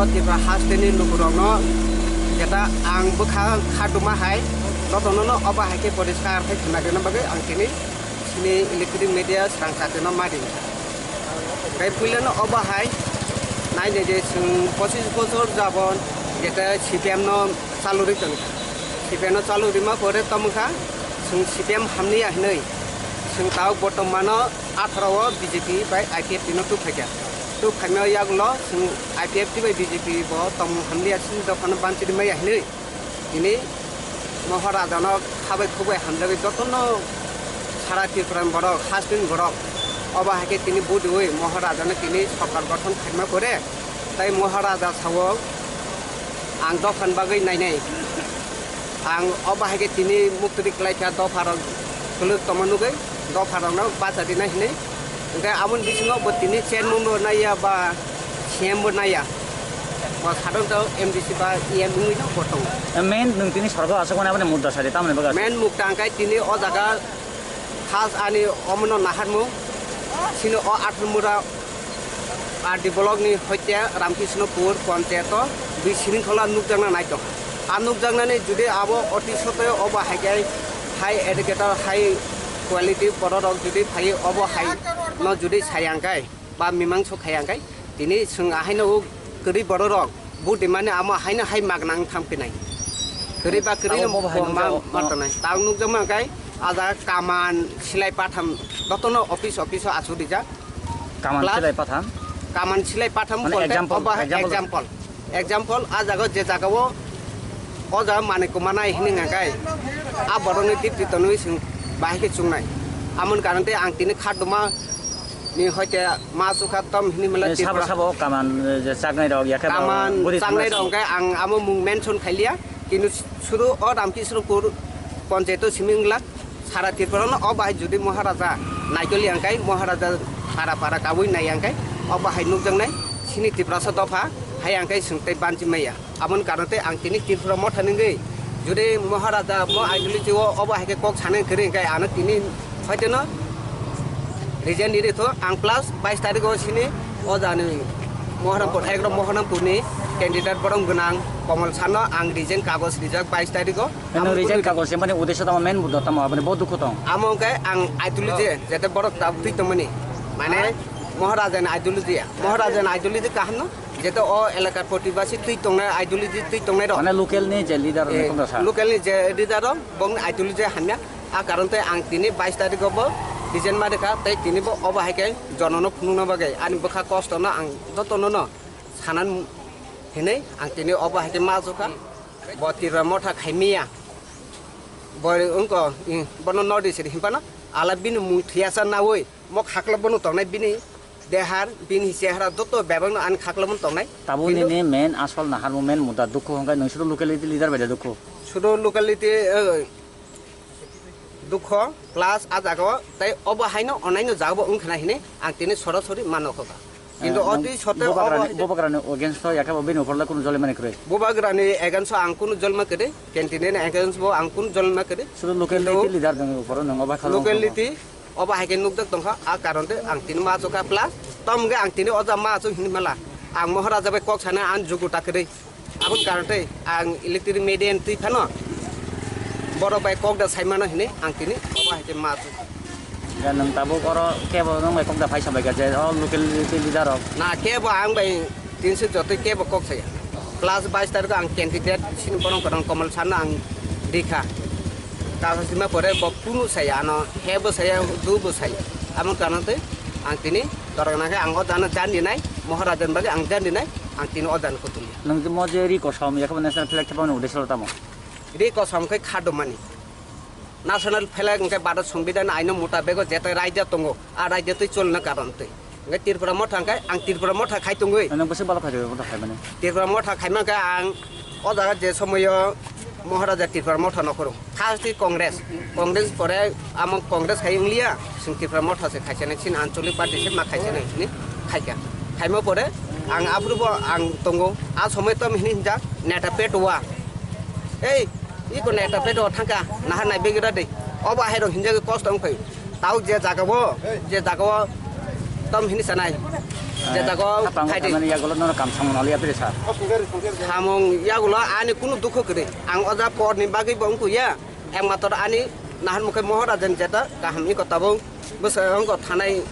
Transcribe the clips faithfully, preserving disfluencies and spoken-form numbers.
Tripura hasteni lukurokno jeta ang bwkha khatuma hai, jotono no obo hai khe poriskar khai khna rwna bagwi ang tini sini electronic media srang chatino ma ring. Tei puilano obo hai nai nai je chwng pochis bochor jabon jeta C P M no chalurwi tongkha. C P M no chalurima pore tamo kha chwng C P M hamliya hinwi chwng tabuk bortomano atharo o B J P bai I P F T no tubphaikha. Tubphaima yagulo chwng I P F T bai B J P bo tongmung hamliya chini dophano banchiri maya hinwi tini Moharaja no khabai khukbai hamjagwi jotono sara Tripura ni borok, hasteni borok obo hai khe tini budiwi Moharaja no tini sorkar gothon khaima pore tei Moharaja sao ang dophani bagwi nainai. Ang obo hai khe tini muktwrwi kwlai kha dopharok kwlwk tongma nugwi dopharokno bacha rina hinwi. Hwnkhe aboni bisingo bo tini chairman bo naiya ba C M bo naiya. Bo sadonto M D C ba E M wngwi no bo tongo. Main nwng tini sorgo aswk mani aboni mudda sadi tamoni bagwi aswk? Main mukta hwnkhe tini o jaga khas ani omono naharmung sini o Athumura R D block ni hoite Ramkrishnopur ponchayato bui siring khola nukjakna nai tong. A nukjaknani judi abo oti sotoyo obo hai khe high educated, high quality bororok judi phai obo hai no judi sayangkai ba mimang sok khayangkai tini chwng ahaino o kwrwi bororok budimani amo haino hai magna wng thang pinai. Kwrwi ba kwrwi Abo no bo hai bo ma nukjago, ma ano. Tongnai. Tang nukjakma hwnkhe a jaga kaman silai patham jotono office office o achuk rijak. Kaman Plus silai patham? Kaman silai patham Mane hwnkhe example, obo example. Example. Example, a jaga je jaga o, o jaga manwi kwmanai hinwi hwnkhe a borokni dipti tonwi chwng bahai khe chungnai. Amoni karon tei ang tini khatuma ni hoite ma chukha tom hinwi mala Eh, sabo, Tripura. Sabo kaman, eh, je chaknai rok, yakhe ba Kaman guri chaknai rok hwnkhai ang amo mung mention khailiya, kintu suru o Ramkishnopur ponchayato simi wngla. Sara Tripura no o bahai judi Maharaja naitoli angkai, Maharaja para para kabui nai angkai, o bahai nukjaknai sini Tiprasa dopha hai angkai swng tei banchi maya. Aboni karon tei ang tini Tripura motha nungwi judi Maharaja mo ideology o obo hai khe kok sanai kwrwi hwnkhe ano tini hoiteno resign ri tho ang plus bais tarikh o sini o jani Moharampur, Agro Moharampur ni candidate borok gwnang Komol Sano ang resign kagoj rijak bais tarikh o. Nang resign kagoj mani udeso tamo main mudda tamo aboni bo dukhu tong. Amo hwnkhe ang ideology jete borok tabuk twi tongmani mane Maharaja ni ideology ya. Maharaja ni ideology kaham no. Jete o elakar protibasi twi tongnai, ideology twi tongnai rok. Mane local ni je leader rok Eh, ni kok da sa? Local ni je leader rok, bong ni ideology hamya. A karon tei ang tini bais tarikh o bo resign ma rikha, tei tini bo obo hai khe jono no phunukna bagwi ani bwkha kosto no ang joto no no sanan hinwi ang tini obo hai khe ma jokha. Bo Tripura motha khai miya. Bo wngko, i, bono notice ri hinphano ala bini mung thiyasa nawi mo khakla bono tongnai bini Dehar, bini chehra joto bebak no ani khakla mun tongnai. Tabuk Hindu nini main asol naharmung main muda dukhu hwnkhe nwng sudu locality leader bai de dukhu. Sudu locality, eh, dukho plus a jaga o tei obo haino onaino jaga bo wngkhana hinwi ang tini sorasori mano khoka. Kintu Eh, o nwng twi sote obo bubagrani, haikhe bubagrani against o yakhe bo bini upor le kunu jolima ni kwrwi. Bubagrani against o ang kunu jolima kwrwi, candidate ni against bo ang kunu jolima kwrwi. Sudu locality Kintu leader nwng upor o nwng obo kha locality Obo hai khe nukjak tongkha, a karon tei ang tini ma achukha plus, tom hwnkhe ang tini o jaga ma achuk hinwi mala. Ang Maharaja bai kok sana ang jugu ta kwrwi. Aboni karon tei ang electric media ni twi phano borok bai kok da sai mano hinwi ang tini obo hai khe ma achuk. Ya, nwng tabuk oro kebo nwng bai kok da phai sa bai kha je o local leader rok. Na kebo ang bai Tini se jotoi kebo kok saya. Plus bais tarikh ang candidate sini borong kwrwng Komol Sanno ang rikha. Kagoj rima pore bo kunu saya ano he bo saya, du bo saya. Amo karon tei ang tini torok nang khe ang o jana jan dinai, Moharaja ni bagwi ang jan dinai, ang tini o jana kutung ya. Nwng je mo je ri kosom yakhe bo national flag thepamani uddesho tamo? Ri kosom khe khadomani. National flag hwnkhe Bharat Songbidan aino mutabego jetai raida tongo, a raida twi cholna karon twi. Hwnkhe Tripura motha hwnkhe ang Tripura motha khai tongwi. Nang bwswk balo khai tongwi motha khaimani? Tripura motha khaima hwnkhe ang o jaga je somoyo Maharaja Tripura motha nokhoro. First di Congress, Congress pore amo Congress khai wngliya, chwng Tripura motha se khaichani, chini ancholic party se ma khaichani hwnwi khaikha. Khaima pore ang aphuru bo ang tongo, a somoi tom hini hinjak neta petwa. Ei, Iko neta pedo thangka, nahar nai begura de. Obo hai rok hinjagwi kosto wng phaio. Tau je jaga o, je jaga o tom hini sanai. Je jago Hapang phaidi. Thamani yagulo nono kam samung noliya pire sa. Samung yagulo ani kunu dukho kwrwi. Ang oja porni bagwi bo wngkhuya. Ekmatro ani nahar mukhe Moharajan jeta kaham iko tabuk bwskango thanai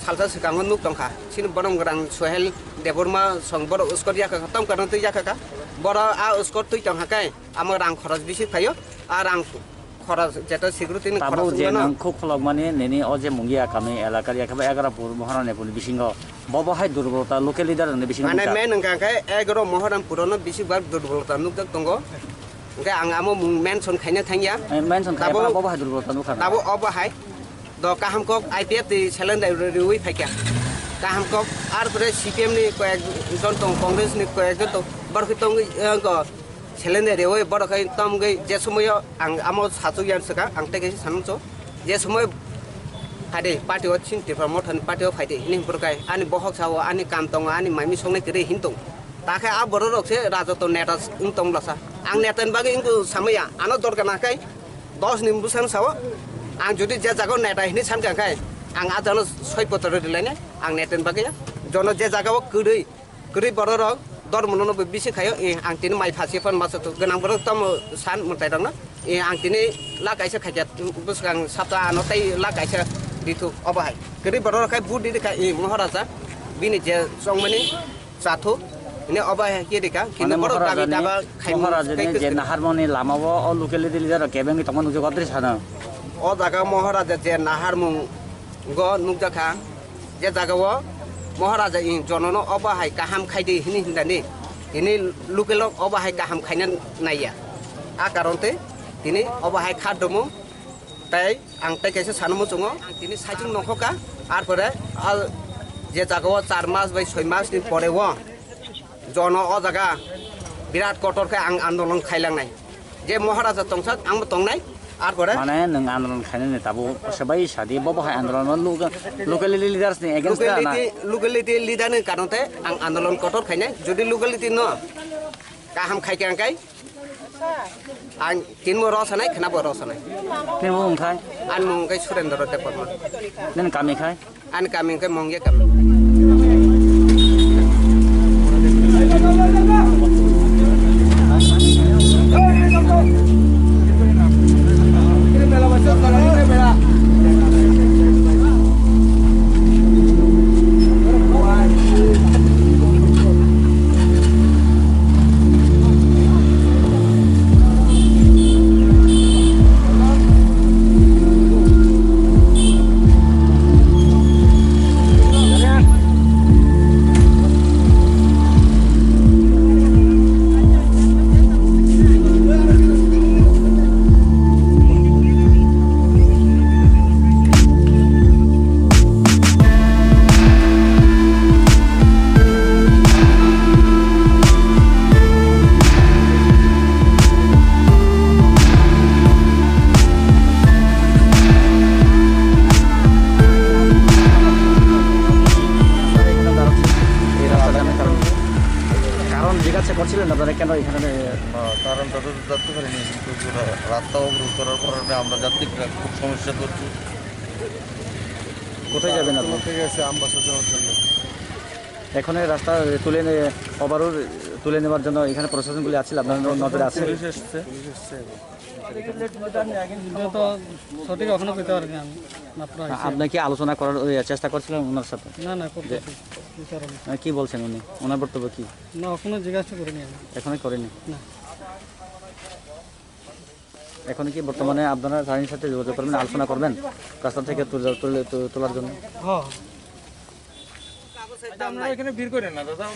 salsa swkango nuk tongkha. Chini borom gwnang Sohel Debbarma song borok uskor yakha kha, tong karang twi yakha kha. Borok a uskor twi tongkha khe amo rang khoros bisi phaio. A rang khoros jeta security ni khoros Tabuk je wngmano. Nang khuk kholok mani nini o je Mungia kami elakar yakha ba Egarapur Moharanipur ni bisingo. Bobo hai durbolota local leader ni bisingo Mane nukjak. Main wngkha khe Egaro Moharanpur no bisi bak durbolota nukjak tongo. Hingke ang amo mung mention khaina thangya. Eh, mention khaina Tabuk, abo bahai durbolota nukha na. Tabuk obo hai. Do kaham kok I P F twi seleng dai riwi phaikya. Kaham kok ar pore C P M ni koyek jon tong, Congress ni koyek jon tong, borok tong, eh, ko seleng dai riwi borok hai tom gwi je somoyo ang amo sachu yan saka ang teke sanung cho. Je somoy phaidi party o chini Tipra Motha ni party o phaidi hini borok hai ani bohok sao ani kam tongo ani maimi songnai kwrwi hin tong. Takhe a borok rok se rajoto neta wng tong blasa. Ang neta ni bagwi wngkhu samaya. Ano dorkar na khai dos ni bwsang sao. Ang jodi je jaga o neta hinwi san kha khai, ang a jano soi potro rilai nai. Ang neta ni bagwi ya. Jono je jaga o kwrwi, kwrwi borok rok dormo no bo bisi khaio. Eh, ang tini mai phasi phan masa tu gwnang borok tamo san mwtai rok no. Eh, ang tini la kaisa khaikha bwskang sapta ano tei la kaisa ditu obo hai. Kwrwi borok rok khai bu di kha, eh, Moharaja bini je chongmani. Chathuk, hini obo hai khe rika, kintu Mane borok dabi Maharaja ni, daba khai Maharaja ni khai je kwswk. Naharmoni lama o, o locality leader rok kebengwi tongma nukjago, aboni sano. O jaga Maharaja je naharmung go nukjakha, je jaga o Maharaja in jonono obo hai kaham khaidi hini hindani, hini local rok obo hai kaham khaina naiya. A karon tei tini obo hai kha domo tei Ang tei kaisa sana muchungo, ang tini saichung nongkhoka, ar pore a je jaga o char mas bai soi mas ni pore o jono o jaga birat kotor khe ang andolon khailangnai. Je Maharaja tongsak, ang bo tongnai, ar pore Mane nwng andolon khainani tabuk se bai sadi, bo bo hai andolon o local, locality leaders ni against ka na? Locality, locality leader ni karon tei ang andolon kotor khainai. Jodi locality no kaham khaikha ang kai, Ang tinbo rw sanai, khwnabo rw sanai. Nini mung khai? Ani mung khai Surendra Debbarma. Nini kami khai? Ani kami khai Mongya kami. এই রাস্তা জামের কারণে, কারণ জিজ্ঞাসা করছিলেন আপনারা কেন এখানে? না, কারণটা তো জানতে পারিনি, কিন্তু ওরা রাস্তা অবরোধ করার কারণে আমরা যাত্রীরা খুব সমস্যা করছি। কোথায় যাবেন আপনি? ঠিক আছে, আমবাসা যাওয়ার জন্য। এখন এই রাস্তা তুলে নে-, ওভারোড তুলে নেওয়ার জন্য এখানে প্রশাসনগুলি আছিল আপনার ন-, নজরে আছে? পুলিশ এসছে। এটা তো সঠিক এখনো পেতে পারিনি আমি, মাত্র আইছি। আপনি কি আলোচনা করার, ওই, চেষ্টা করছিলেন ওনার সাথে? না, না, করতে যে বিচার হবে। আহ, কি বলছেন উনি? ওনার বক্তব্য কি? না, এখনো জিজ্ঞাসা করিনি আমি। এখনো করেনি? না। এখন কি বর্তমানে আপনারা তাদের সাথে যোগাযোগ করবেন, আলোচনা করবেন রাস্তা থেকে তুলে, তুলে, তু-, তোলার জন্য? হ্যাঁ। আচ্ছা, আপনারা এখানে ভিড় করেন না, দাদা।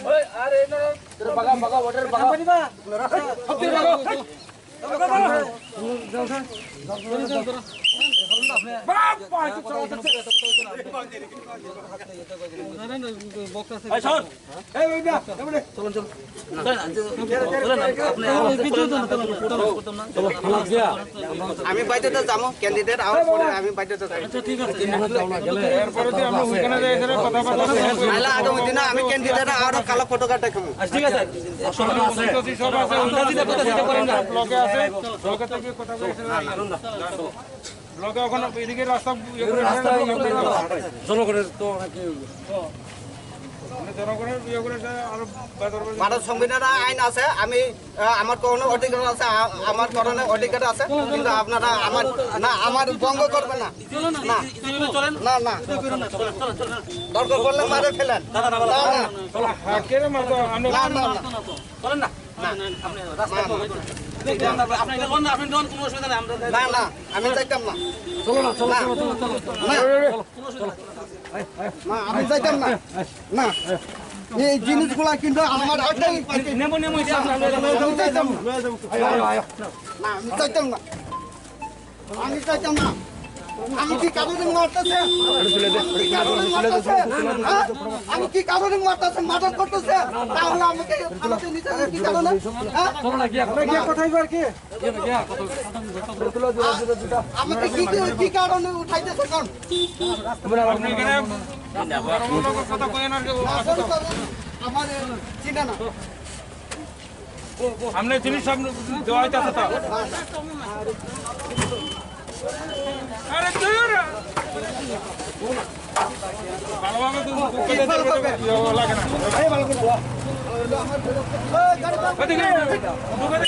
এই, শোন। এই, ওই না, এবারে। চলুন, চলুন। চলেন, আপনি, আপনি, আমি বাধ্যতা যাবো, ক্যান্ডিডেট আওয়ার পরে আমি বাধ্যতা যাই। আচ্ছা, ঠিক আছে। এরপরে যদি আমরা ওইখানে যাই, এখানে কথাবার্তা বলবো। নাহলে আগামী দিনে আমি ক্যান্ডিডেট আরো কালো ফটো কাটা খাবো। আচ্ছা, ঠিক আছে। সব আছে, ব্লকে আছে, ব্লকে থেকে কথা বলছে। ব্লকে এখন এদিকে রাস্তা ইয়ে করে রাস্তা জনগণের তো অনেক ইয়ে হইলো। জনগণের ইয়ে করে এটা আরো বেদরকারি ভারত সংবিধানে আইন আছে, আমি, আহ, আমার কোনো অধিকার আছে, আ-, আমার কোনো অধিকার আছে, কিন্তু আপনারা আমার, না, আমার ভঙ্গ করবেন না। না। চলেন। না, না। চলেন, চলেন, চলেন, চলেন। দরকার পড়লে মারে ফেলেন। দাদা, না, না, না। না। চলো, হ্যাঁ, কেন মারবো? আমরা না, না, না। চলেন না। না, না, আপনি রাস্তা না, বন্ধ না। করুন। আপনি এটা করুন, আপনি করুন, কোনো অসুবিধা নেই, আমরা না, না, আমি যাইতাম না। চলো না, চলো, না। চলো, চলো, চলো, চলো। না। চলো, চলো। না, আমি যাইতাম না। না। এই জিনিসগুলা কিন্তু আমার একটাই নেবো, নেবো, ইসলাম, আমি যাইতাম না। আয়ো, আয়ো, আয়ো। না, আমি যাইতাম না। আমি চাইতাম না। আমি কি কারণে মারতেছে? আমি কি কারণে মারতেছে? হ্যাঁ? আমি কি কারণে মারতেছে? মার্ডার করতেছে? তাহলে আমাকে, আমাকে নিতে হবে কি কারণে? হ্যাঁ? চলো না, গিয়া, গিয়া, কোথায় বার কি? গিয়া, গিয়া, কত? আমাকে কি, কি কারণে উঠাইতেছে কোন? আপনি এখানে বড় বড় লোকের কথা কইেন আর কি, ও না, sorry, sorry, আমার চিনে না। সামনে জিনিস সব দেওয়া হইতেছে তো। আরে দূর। ভালোভাবে তো বুকে দিয়ে দেবে, ইয়ে লাগে না। এই ভালো করে। এই গাড়ি পার্ক এদিকে, ঢুকে দে।